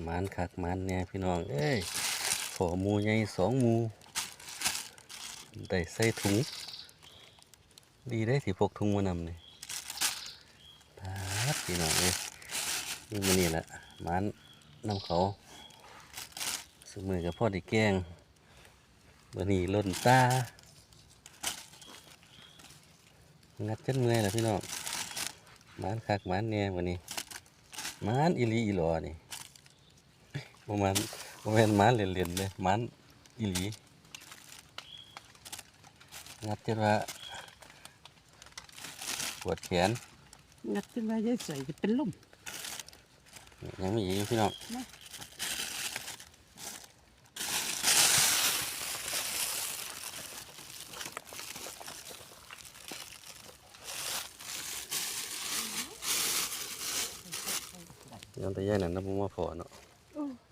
ໝານຄັກໝານແນ່ພີ່ນ້ອງເອີຍ ພໍ້ໝູ່ໃຫຍ່ສອງໝູ່ ໄດ້ໃສ່ຖົງ ດີເດ້ທີ່ພົກຖົງມານຳນີ້ ປາດ ພີ່ນ້ອງເອີຍ ມີມື້ນີ້ລະໝານນຳເຂົາ ຊຸມື້ກໍພໍໄດ້ແກງ ມື້ນີ້ລົ້ນຕາ ງັດຈົນເມື່ອຍລະພີ່ນ້ອງ ໝານຄັກໝານແນ່ມື້ນີ້ ໝານອີ່ຫຼີອີ່ຫຼໍນີ້ ບໍ່ແມ່ນ ບໍ່ແມ່ນໝານເລ່ນໆເດ້ ໝານອີ່ຫຼີ ງັດຈົນວ່າປວດແຂນ ງັດຈົນວ່າຍາຍສວຍຈະເປັນລົມ ຍັງມີອີກຢູ່ພີ່ນ້ອງ ຍ້ອນແຕ່ຍາຍນັ້ນລະບໍ່ມາພໍ້ເນາະ ໂອ້